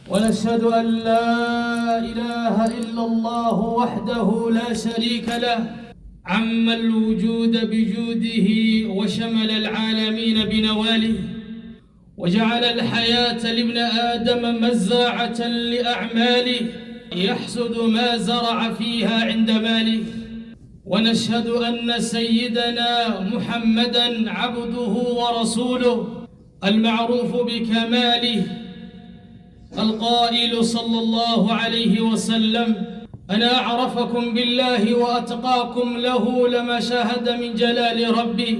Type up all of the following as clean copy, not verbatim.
ونشهد أن لا إله إلا الله وحده لا شريك له، عم الوجود بجوده وشمل العالمين بنواله، وجعل الحياة لابن آدم مزرعة لأعماله يحصد ما زرع فيها عند ماله. ونشهد أن سيدنا محمدا عبده ورسوله المعروف بكماله، القائل صلى الله عليه وسلم: أنا أعرفكم بالله وأتقاكم له لما شاهد من جلال ربي.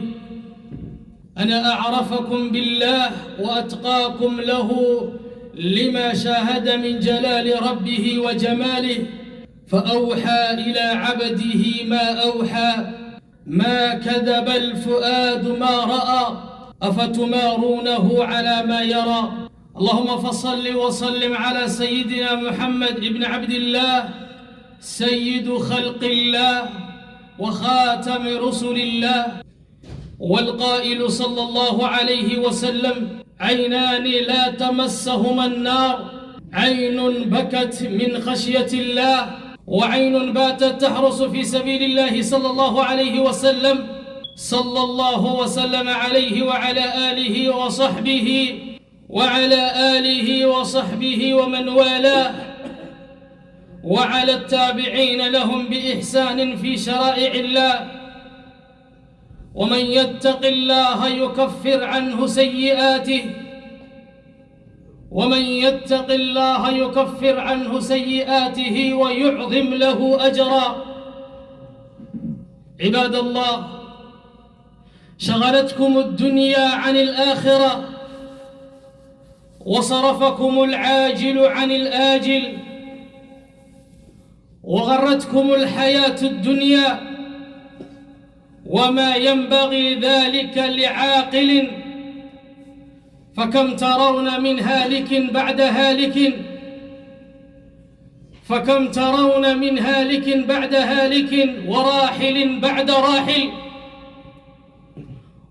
أنا أعرفكم بالله وأتقاكم له لما شاهد من جلال ربه وجماله، فأوحى إلى عبده ما أوحى، ما كذب الفؤاد ما رأى، أفتمارونه على ما يرى. اللهم فصل وسلم على سيدنا محمد بن عبد الله، سيد خلق الله وخاتم رسل الله، والقائل صلى الله عليه وسلم: عينان لا تمسهما النار، عين بكت من خشية الله، وعين باتت تحرس في سبيل الله، صلى الله عليه وسلم. صلى الله وسلم عليه وعلى آله وصحبه ومن والاه، وعلى التابعين لهم بإحسان في شرائع الله. ومن يتق الله يكفر عنه سيئاته، ومن يتق الله يكفر عنه سيئاته ويعظم له أجرا. عباد الله، شغلتكم الدنيا عن الآخرة، وصرفكم العاجل عن الآجل، وغرتكم الحياة الدنيا، وما ينبغي ذلك لعاقل. فكم ترون من هالك بعد هالك، فكم ترون من هالك بعد هالك، وراحل بعد راحل،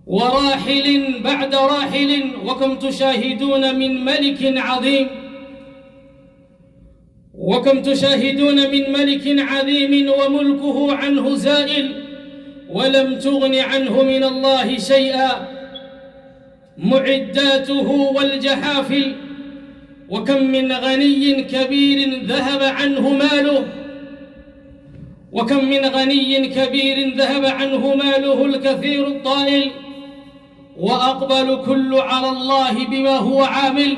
وراحل بعد راحل. وكم تشاهدون من ملك عظيم، وكم تشاهدون من ملك عظيم وملكه عنه زائل، ولم تغن عنه من الله شيئا معداته والجحافل. وكم من غني كبير ذهب عنه ماله، وكم من غني كبير ذهب عنه ماله الكثير الطائل، وأقبل كل على الله بما هو عامل،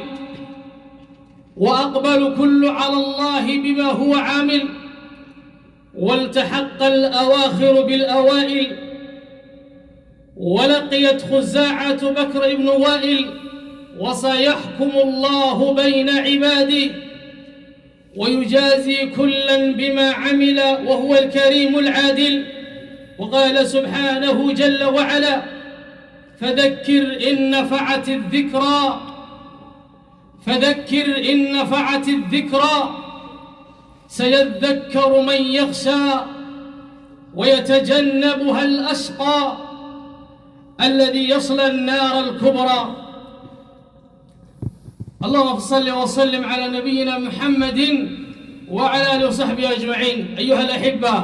وأقبل كل على الله بما هو عامل. والتحق الأواخر بالأوائل، ولقيت خزاعة بكر بن وائل. وسيحكم الله بين عباده ويجازي كلا بما عمل، وهو الكريم العادل. وقال سبحانه جل وعلا: فذكر إن نفعت الذكرى، فذكر إن نفعت الذكرى، سيذكر من يخشى ويتجنبها الأشقى الذي يصلى النار الكبرى. اللهم صل وسلم على نبينا محمد وعلى آله وصحبه أجمعين. أيها الأحبة،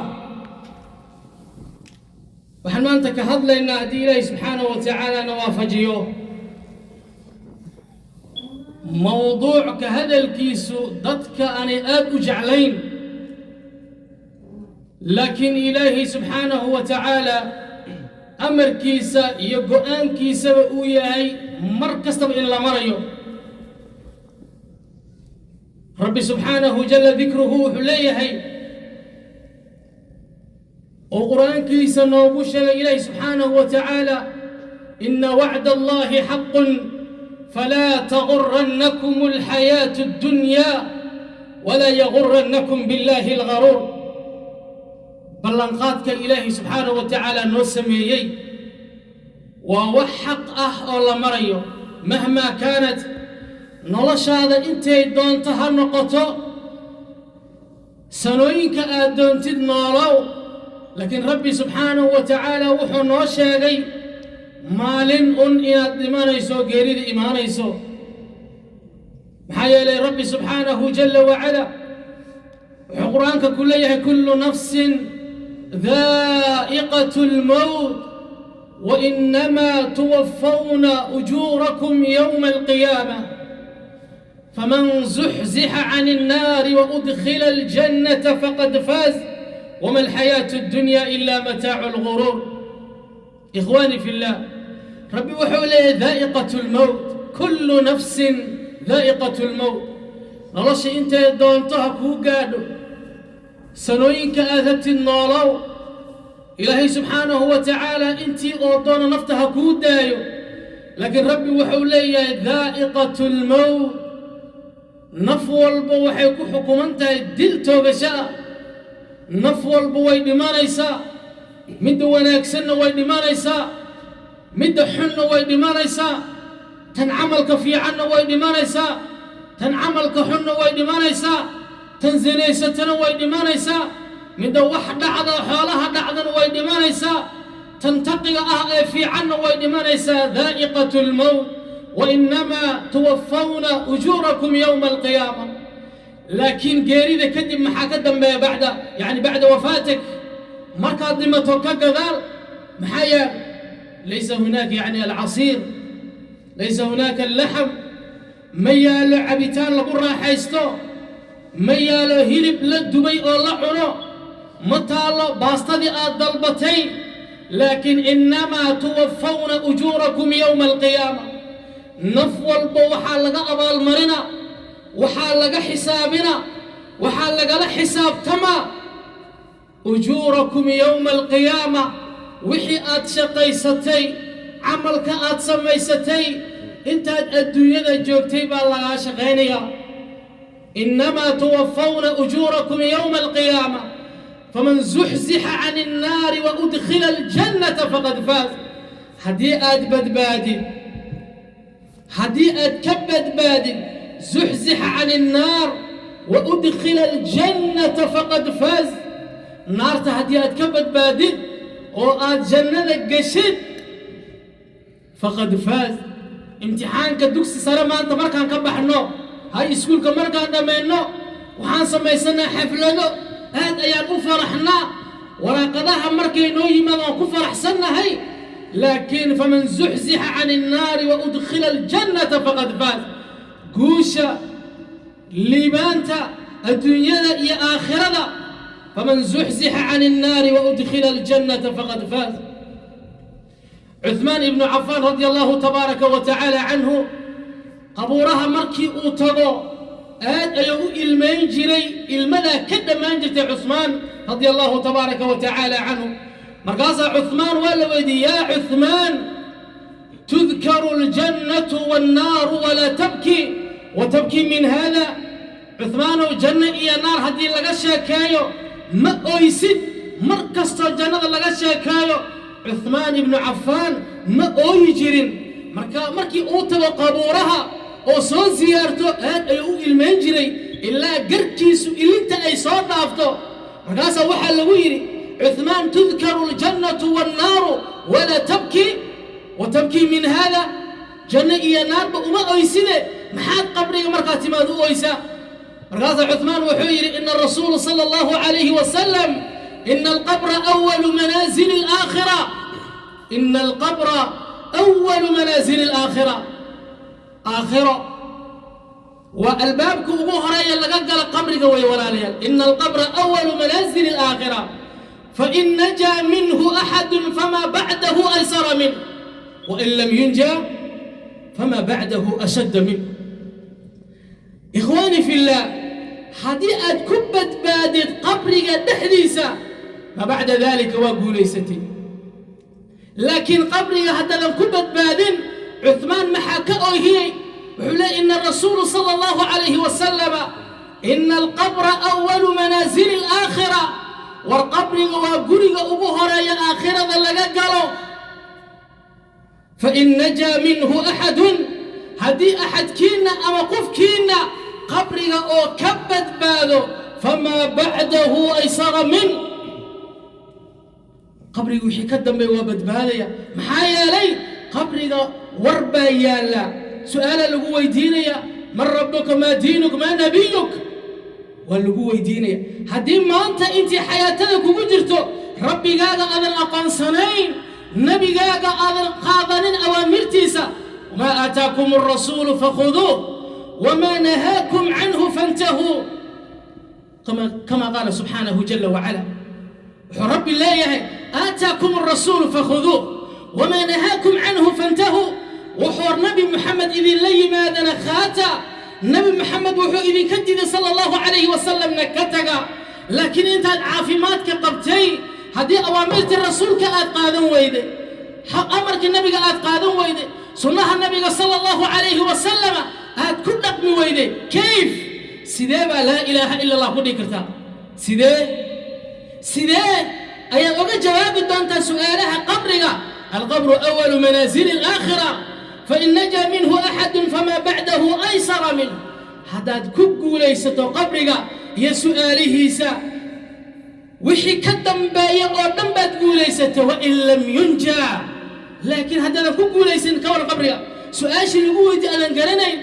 waxaan maanta ka hadlaynaa, haddii Ilaahay subxaanahu wa tacaala na waafajiyo, mowduuc ka hadalkiisu dadka aanay aad u jeclayn, laakiin Ilaahay subxaanahu wa tacaala amarkiisa iyo go'aankiisaba uu yahay mar kastaba in la marayo. Rabbi subxaanahu jala dikruhu wuxuu leeyahay oo Qur'aankiisa noogu sheegay Ilaahi subxaanahu wa tacaala: "Ina wacda Allahi xaqun falaa tagurannakum alxayaatu addunya walaa yagurannakum billahi algaruur." Ballanqaadka Ilaahay subxaanahu wa tacaala noo sameeyey waa wax xaq ah oo la marayo. Mahmaa kaanat noloshaada, intay doonto ha noqoto, sanooyinka aad doontid noolow, laakiin Rabbi subxaanahu wa tacaala wuxuu noo sheegay maalin un inaad dhimanayso, geerida imaanayso. Maxaa yeelay Rabbi subxaanahu jalla wacala wuxuu Qur-aanka ku leeyahay: "Kullu nafsin daa'iqatu lmowt wainamaa tuwaffawna ujuurakum yowma alqiyaama faman zuxzixa can الnaari waudkhila aljannata faqad faaz wama alxayaatu addunya ila mataacu lguruur." Ikhwaani fi llah, Rabbi wuxuu leeyahay: daa'iqatu lmowt, kullu nafsin daa'iqatu lmowt. Nolosha intay doonto ha kuu gaadho, sanooyinka aad rabtid noolow, Ilaahay subxaanahu wa tacaala intii oo doono nafta ha kuu daayo, laakiin Rabbi wuxuu leeyahay: daa'iqatu lmowt. Naf walba waxay ku xukuman tahay dil toogasho ah. Naf walba way dhimanaysaa. Midda wanaagsanna way dhimanaysaa, midda xunna way dhimanaysaa, tan camalka fiicanna way dhimanaysaa, tan camalka xunna way dhimanaysaa, tan sinaysatana way dhimanaysaa, midda wax dhacda, xoolaha dhacdana way dhimanaysaa, tan taqiga ah ee fiicanna way dhimanaysaa. Daa'iqatu lmowt wainamaa tuwaffawna ujuurakum yowma alqiyaama. Laakiin geerida kadib maxaa ka dambeeya? Bacda, yani bacda wafaatik, markaad dhimato ka gadaal maxaa yaal? Laysa hunaaka yani alcasiir, laysa hunaaka allaxam, ma yaalo cabitaan lagu raaxaysto, ma yaalo hilib la dubay oo la cuno, ma taallo baastadii aad dalbatay. Laakiin innamaa tuwaffawna ujuurakum yowma alqiyaama. Naf walba waxaa laga abaalmarina, waxaa laga xisaabina, waxaa lagala xisaabtamaa ujuurakum yowma alqiyaama. Wixii aad shaqaysatay, camalka aad samaysatay intaad adduunyada joogtay baa lagaa shaqaynayaa. Innamaa tuwaffawna ujuurakum yowma alqiyaama faman zuxzixa can innaari wa udkhila aljannata faqad faaz. Haddii aad badbaadid, haddii aad ka badbaadid, zuxzixa can innaar wa udkhila aljannata faqad faaz. Naarta haddii aad ka badbaadid oo aad jannada geshid, faqad faaz. Imtixaanka dugsi sare maanta markaan ka baxno, hay iskuulka markaan dhammayno, waxaan samaysanaa xaflado, aad ayaan u faraxnaa. Waraaqadaha markay noo yimaad waan ku faraxsannahay. Laakiin faman zuxzixa can innaari wa udkhila aljannata faqad faaz. Guusha, liibaanta adduunyada iyo aakhirada, faman zuxzixa can innaari wa udkhila aljannata faqad faaz. Cuثmaan ibnu Cafaan radia Allahu tabaaraka wa tacaala canhu qabuuraha markii uu tago aad ayuu u ilmayn jiray, ilmadaa ka dhammaan jirtay Cuثmaan radia Allahu tabaaraka wa tacaala canhu. Markaasaa Cuثmaan waa la weydiiyey: "Yaa Cuثmaan, tudkaru aljannatu wannaaru walaa tabki wa tabkii min hada?" Cuثmaanow, janno iyo naar haddii laga sheekeeyo ma oysid, mar kastoo jannada laga sheekeeyo Cuثmaan ibnu Cafaan ma ooyi jirin. Marka markii uu tago qabuuraha oo soo siyaarto, aad ayuu u ilmayn jiray ilaa garkiisu ilinta ay soo dhaafto. Markaasaa waxaa lagu yidhi: "Cuثmaan, tudkaru aljannatu wannaaru walaa tabki wa tabkii min hada." Janno iyo naarba uma oyside, maxaad qabriga markaad timaad u oysaa? Markaasaa Cuثmaan wuxuu yidhi: "Ina rasuula sala Allahu calayhi wasalam, ina alqabra awalu manaazili alaakhira, ina alqabra awalu manaazili alaakhira." Aakhiro waa albaabka ugu horeeya laga gala qabriga way, walaalayaal. Ina alqabra awalu manaazili alaakhira, fain najaa minhu axadu famaa bacdahu aysara minh, wain lam yunja famaa bacdahu ashadda minh. Ikhwaani fi llah, haddii aad ku badbaadid qabriga dhexdiisa, ma bacda dalika waa guulaysatay. Laakiin qabriga haddaadan ku badbaadin, Cuثmaan maxaa ka oohiyey? Wuxuu leey: "Ina rasuulu sala Allahu calayhi wasalama, ina alqabra awalu manaasili alaakhira." War qabriga waa guriga ugu horeeya aakhirada laga galo. Fain najaa minhu axadun, haddii axadkiinna ama qofkiinna qabriga oo ka badbaado, famaa bacdahu aysara min. Qabriga wixii ka dambeeya waa badbaadaya. Maxaa yeelay qabriga war baa yaalla, su'aalaa lagu weydiinaya. Man rabbuka, maa diinuk, maa nabiyuk, waa lagu weydiinaya. Haddii maanta intii xayaatada kugu jirto rabbigaaga aadan aqoonsanayn, nebigaaga aadan qaadanin awaamirtiisa, wamaa aataakum alrasuulu fakhuduuh wamaa nahaakum canhu fantahuu, kama qaala subxaanahu jala wacala. Wuxuu rabbi leeyahay: aataakum alrasuulu fakhuduuh wamaa nahaakum canhu fantahuu. Wuxuu Nabi Muxamed idinla yimaadana khaata, Nebi Maxamed wuxuu idinka diiday sala Allahu calayhi wasalamna ka taga. Laakiin intaad caafimaadka qabtay haddii awaamirtii rasuulka aad qaadan weyday, amarkii nabiga aad qaadan weyday, sunnaha nabiga sala Allahu calayhi wasalama aad ku dhaqmi weyday, kayf, sidee baa laa ilaaha ila Allah ku dhihi kartaa? Sidee ayaad oga jawaabi doontaa su'aalaha qabriga? Alqabru awalu manaasili alaakhira, fain najaa minhu axadun famaa bacdahu aysara minh. Haddaad ku guulaysato qabriga iyo su'aalihiisa, wixii ka dambeeya oo dhan baad guulaysata. Wain lam yunjaa, laakiin haddaadan ku guulaysan, ka war qabriga su'aashii lagu weydiye aadan garanayn,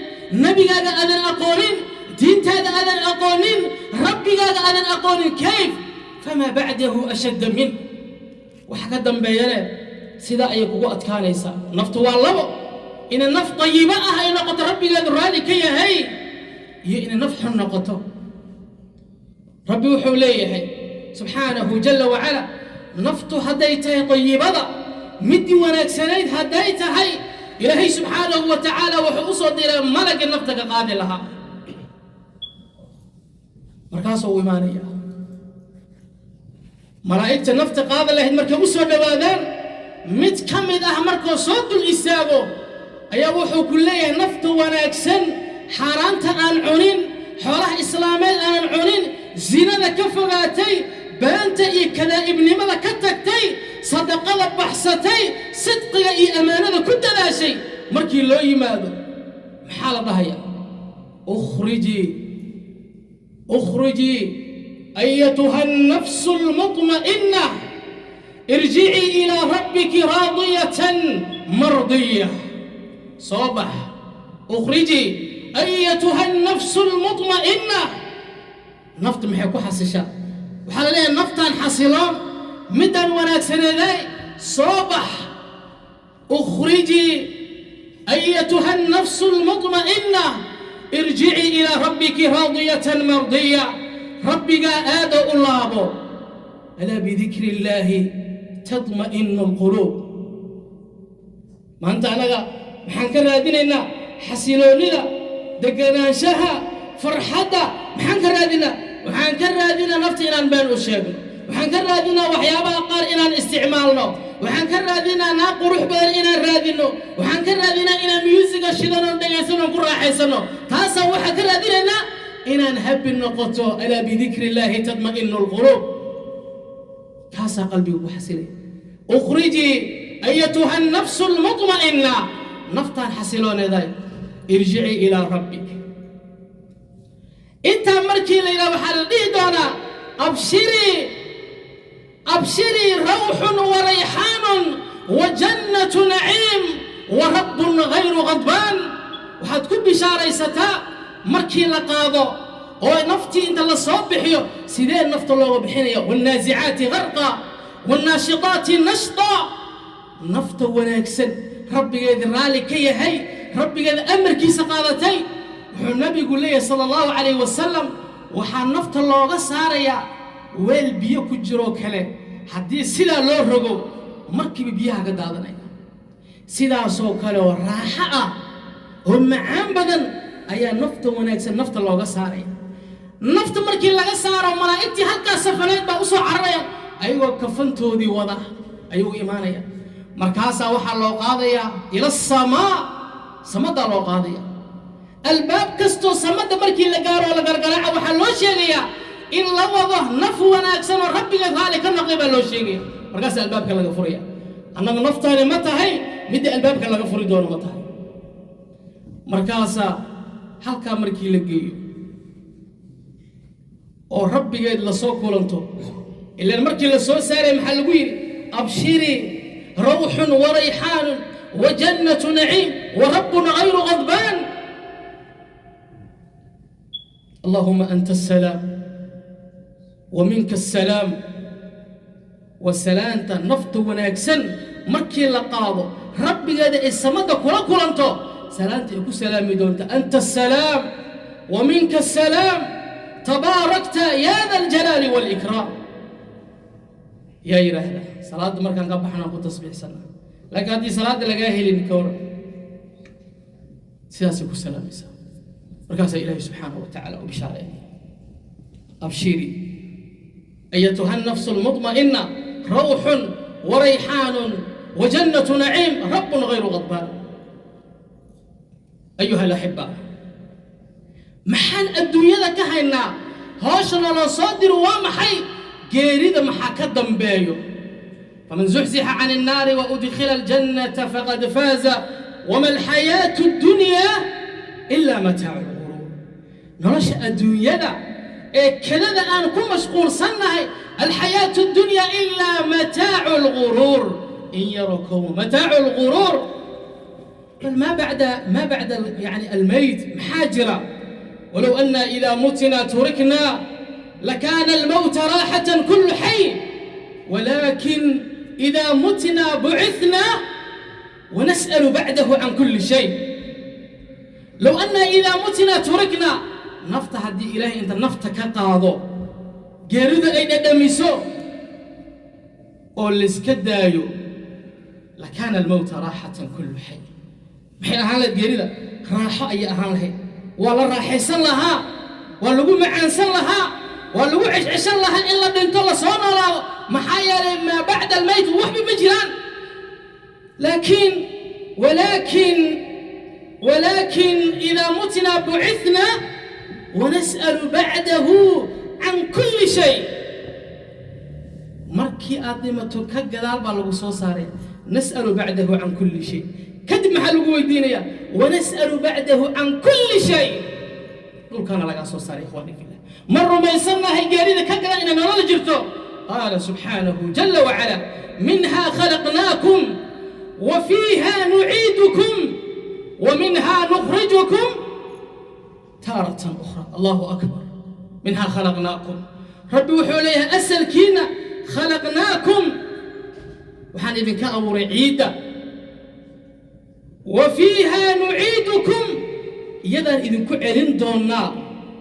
nebigaaga aadan aqoonin, diintaada aadan aqoonin, rabbigaaga aadan aqoonin, kayf? Famaa bacdahu ashadda minh. Waxa ka dambeeyane sidaa ayay kugu adkaanaysaa. Naftu waa labo: inay naf tayibo ah ay noqoto, rabbigeedu raalli ka yahay, iyo inay naf xun noqoto. Rabbi wuxuu leeyahay subxaanahu jala wacala: naftu hadday tahay tayibada, middii wanaagsanayd hadday tahay, Ilaahay subxaanahu wa tacaala wuxuu u soo diray malagii nafta ka qaadi lahaa. Markaasuu u imaanaya. Malaa'igta nafta qaadi lahayd markay u soo dhowaadaan, mid ka mid ah markuu soo dul istaago ayaa wuxuu ku leeyahay: nafta wanaagsan, xaaraanta aan cunin, xoolaha islaameed aanan cunin, zinada ka fogaatay, beenta iyo kadaa'ibnimada ka tagtay, sadaqada baxsatay, sidqiga iyo ammaanada ku dadaashay, markii loo yimaado maxaa la dhahayaa? Ukhrijii, ukhrijii ayatuha الnafsu almuطma'inna, irjicii ilaa rabbiki raadiyatan mardiya. Soo bax. Ukhrijii ayatuha الnafsu almuطma'inna. Naftu maxay ku xasishaa? Waxaa la leeyahay: naftaan xasiloon, midaan wanaagsaneeday, soo bax. Ukhrijii ayatuha الnafsu almuطma'inna, irjicii ilaa rabbiki raadiyatan mardiya. Rabbigaa aada u laabo. Alaa bidikri illaahi tadma'inu alquluub. Maanta annaga maxaan ka raadinaynaa? Xasiloonnida, deganaanshaha, farxadda maxaan ka raadinaa? Waxaan ka raadinaa nafta inaan been u sheegno, waxaan ka raadinaa waxyaabaha qaar inaan isticmaalno, waxaan ka raadinaa naag qurux badan inaan raadinno, waxaan ka raadinaa inaan myuusiga shidanon dhegaysanno, ku raaxaysanno. Taasaan waxaan ka raadinaynaa inaan happy noqoto. Alaa bidikri illaahi tadma'inu alquluub. Taasaa qalbiga ku xasilay. Ukhrijii ayatuha الnafsu almuطma'inna, naftaan xasilooneeday, irjicii ilaa rabbik. Intaa markii la yidhaha, waxaa la dhihi doonaa: abshirii, abshirii, rawxun wa rayxaanun wa jannatu naciim wa rabbun gayru qadbaan. Waxaad ku bishaaraysataa markii la qaado oo naftii inta la soo bixiyo. Sidee nafta looga bixinaya? Wاlnaasicaati garqa, wاlnaashiطaati nashطa. Nafta wanaagsan, rabbigeedi raalli ka yahay, rabbigeeda amarkiisa qaadatay, wuxuu nabigu leeyahay sala Allahu calayh wasalam, waxaa nafta looga saarayaa weel biyo ku jiroo kale. Haddii sidaa loo rogo, markiiba biyaha ka daadanaya. Sidaasoo kale oo raaxo ah oo macaan badan ayaa nafta wanaagsan nafta looga saaraya. Nafta markii laga saaro, malaa'igtii halkaas safaneed baa u soo cararaya, ayagoo kafantoodii wada ayuu imaanaya. Markaasaa waxaa loo qaadayaa ila asamaa, samadaa loo qaadaya. Albaab kastoo samada markii la gaaro oo la gargaraaca, waxaa loo sheegayaa in la wado naf wanaagsan oo rabbigeed raalli ka noqday baa loo sheegaya. Markaasa albaabka laga furaya. Annaga naftaani ma tahay midda albaabka laga furi doono? Ma tahay? Markaasaa halkaa markii la geeyo oo rabbigeed lasoo kulanto, ilaan markii la soo saaray maxaa lagu yidhi? Abshirii, rawxun warayxaanun wa jannatu naciim wa rabbun gayru qadbaan. Allahuma anta asalaam wa minka asalaam. Waa salaanta nafta wanaagsan markii la qaado rabbigeeda ay samada kula kulanto, salaanta ay ku salaami doonta: anta asalaam wa minka asalaam, tabaarakta ya da aljalaali waalikraam. Yaa yidhaahda salaadda markaan ka baxnaan ku tasbiixsana? Laakiin haddii salaadda lagaa helin, ka waran? Sidaasay ku salaamaysaa. Markaasaa Ilaahay subxaanahu wa tacaala u bishaareynaya: abshiri ayatuha الnafsu almطma'ina, rawxun warayxaanun wajannatu naciim, rabbun غayru غadbaan. Ayuha alaxiba, maxaan adduunyada ka haynaa? Hawsha naloo soo diro waa maxay? Geerida maxaa ka dambeeyo? Faman zuxzixa can الnaari waudkhila aljannata faqad faaza, wama alxayaatu اddunya ila mataacu lguruur. Nolosha adduunyada ee kadada aan ku mashquulsannahay, alxayaatu اddunya ilaa mataacu lguruur, in yaroo kow, mataacu lguruur. Bal ma bacda yani almeyt maxaa jira? Walow ana ida mutna turikna lakana almowta raaxatan kul xay, walakin ida mutna bucithna wanas'alu bacdahu can kuli shay. Low ana ida mutna turikna, nafta haddii Ilaahay inta nafta ka qaado, geeridu ay dhadhamiso oo layska daayo, lakaana almowta raaxatan kullu xay. Maxay ahaan lahayd geerida? Raaxo ayay ahaan lahayd. Waa la raaxaysan lahaa, waa lagu macaansan lahaa, waa lagu ceshceshan lahaa in la dhinto, la soo noolaado. Maxaa yeelay, maa bacda almeyt waxba ma jiraan. Laakiin walaakin idaa mutnaa bucithnaa wanas'alu bacdahu can kulli shay. Markii aad dhimato ka gadaal baa lagu soo saaray. Nas'alu bacdahu can kulli shay. Kadib maxaa lagu weydiinayaa? Wanas'alu bacdahu can kulli shay. Dhulkaana lagaa soo saaray. Ikhwaani fillah, ma rumaysannahay geerida ka gadaal inay nolol jirto? Qaala subxaanahu jala wacala: minhaa khalaqnaakum wa fiiha nuciidukum wa minhaa nukhrijukum taaratan ukhra. Allahu akbar! Minhaa khalaqnaakum. Rabbi wuxuu leeyahay: asalkiina khalaqnaakum, waxaan idinka abuuray ciidda. Wa fiiha nuciidukum, iyadaan idinku celin doonnaa.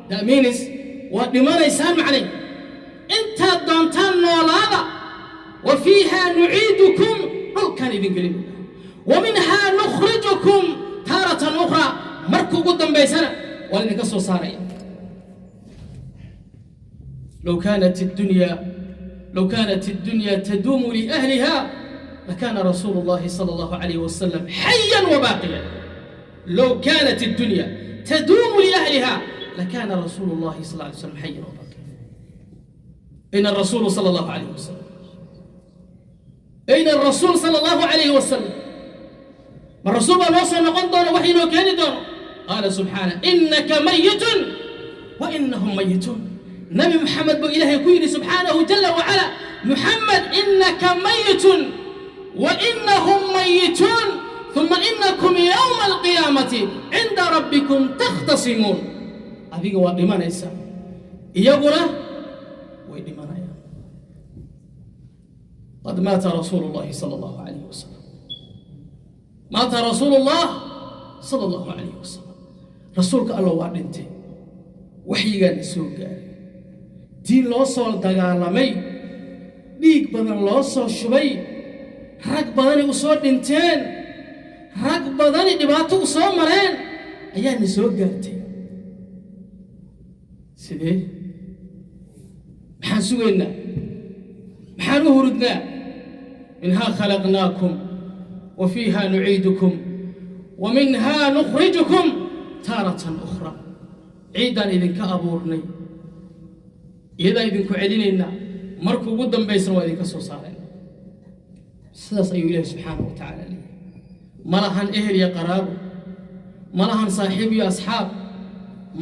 That means waad dhimanaysaan, macnay intaad doontaan noolaada. Wa fiiha nuciidukum, dhulkaan idin gelin. Wa minhaa nukhrijukum taaratan ukhraa, marka ugu dambaysana waan idinka soo saaraya. Low kaanat addunya taduumu liahliha lakaana rasuulu llahi sala allahu calayhi wasalam xayan wabaaqiyan. Low kaanat addunya taduumu liahliha lakaana rasuulu llahi sal alay slam xayan wabaaqiyan. Ayna arasuulu sala allahu calayhi wasalam? Ayna arasuul sala allahu calayhi wasalam? Ma rasuul baa noo soo noqon doona, wax inoo keeni doono? Qaala subxaana: inaka mayitun wa inahum mayituun. Nabi Maxamed buu Ilaahay ku yidhi subxaanahu jala wacala: Muxamed, inaka mayitun wa inahum mayituun, uma inakum yowma alqiyaamati cinda rabbikum takhtasimuun. Adiga waa dhimanaysaa, iyaguna way dhimanayaan. Qad maata rasuulu llahi sala allahu calayhi wasalam. Maata rasuulu llah sala allahu calayhi wasalam. Rasuulka Alla waa dhintay. Waxyigaana soo gaaray, diin loo soo dagaalamay, dhiig badan loo soo shubay, rag badani u soo dhinteen, rag badani dhibaato u soo mareen ayaana soo gaartay. Sidee? Maxaan sugaynaa? Maxaan u hurudnaa? Minhaa khalaqnaakum wa fiiha nuciidukum wa minhaa nukhrijukum taaratan ukhra. Ciiddaan idinka abuurnay, iyadaan idinku celinaynaa, marka ugu dambaysana waa idinka soo saarayna. Sidaas ayuu Ilaahi subxaanahu wa tacaala leeyahay. Ma lahan ehel iyo qaraabo, ma lahan saaxiib iyo asxaab,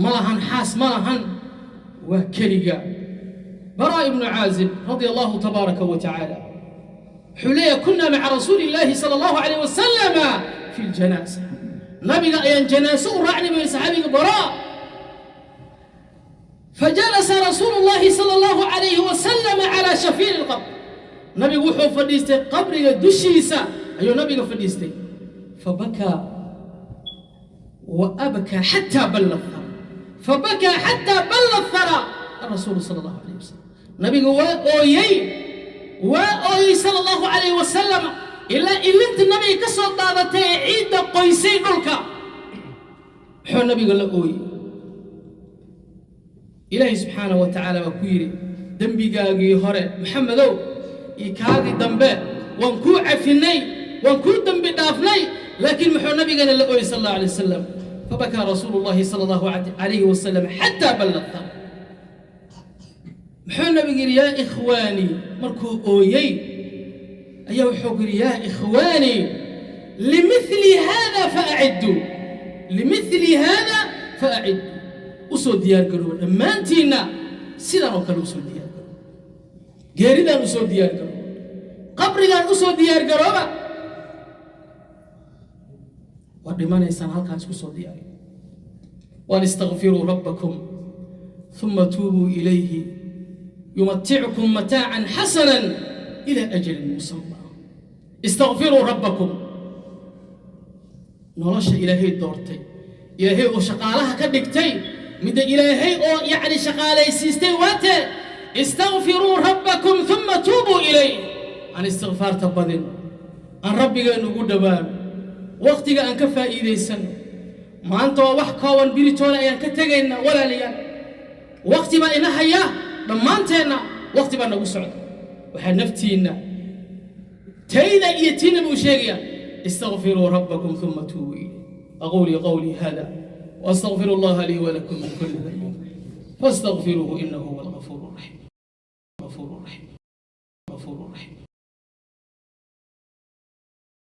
ma lahan xaas, ma lahan, waa keliga. Baraa ibnu Caazib radia Allahu tabaaraka wa tacaala wuxuu leeyahay: kunna maca rasuuli illaahi sala allahu calayh wasalama fi ljanaasa. Nabiga ayaan janaaso u raacnay, buu yidhi saxaabiga Baraa. Fajalasa Rasuulu Llahi sala Allahu calayhi wasalam calaa shafiiri lqabr. Nabigu wuxuu fadhiistay qabriga dushiisa ayuu nabiga fadhiistay. Fabakaa wa abkaa xataa balla thara, fabakaa xataa balla thara arasuulu sala Allahu calayh wasalam. Nabiga waa ooyey, waa ooyey sala Allahu calayh wasalam, ilaa ilinta nabiga ka soo daadatay ee ciidda qoysay dhulka. Muxuu nabiga la ooyey? Ilaahay subxaana wa tacaala baa ku yidhi: "Dembigaagii hore, Maxamedow, iyo kaagii dambe waan kuu cafinay, waan kuu dembi dhaafnay." Laakiin muxuu nabigana la ooyey sal Allahu alay wasalam? Fabakaa Rasuulu Llahi sala Allahu calayhi wasalam xataa balla thara. Muxuu nabigu yidhi? "Yaa ikhwaanii." Markuu ooyey ayaa wuxuu ku yidhi: "Yaa ikhwaanii, limithli hada faacidduu, limithli hada faacidduu." U soo diyaargarooba dhammaantiinna, sidan oo kale u soo diyaargarooba, geeridaan u soo diyaargarooba, qabrigaan u soo diyaargarooba. Waa dhimanaysaan, halkaan isku soo diyaariyo. Waan istakfiruu rabbakum uma tuubuu ilayhi yumatickum mataacan xasana ila ajalin musamma. Istakfiruu rabbakum. Nolosha Ilaahay doortay, Ilaahay oo shaqaalaha ka dhigtay, midda Ilaahay oo yacni shaqaalaysiistay waatee? Istakfiruu rabbakum uma tuubuu ilayh. Aan istikfaarta badin, aan Rabbigeen ugu dhowaano, wakhtiga aan ka faa'iidaysano. Maanta waa wax kooban, biritoole ayaan ka tegaynaa. Walaalayaal, wakhti baa ina haya dhammaanteenna, wakhti baa nagu socda. Waxaa naftiinna, tayda iyo tiina buu sheegayaa: istakfiruu rabbakum uma tuubuu ilayh. Aqulu qawlii hada واستغفر الله لي ولكم من كل ذنب فاستغفروه، انه هو الغفور الرحيم، غفور رحيم، غفور رحيم.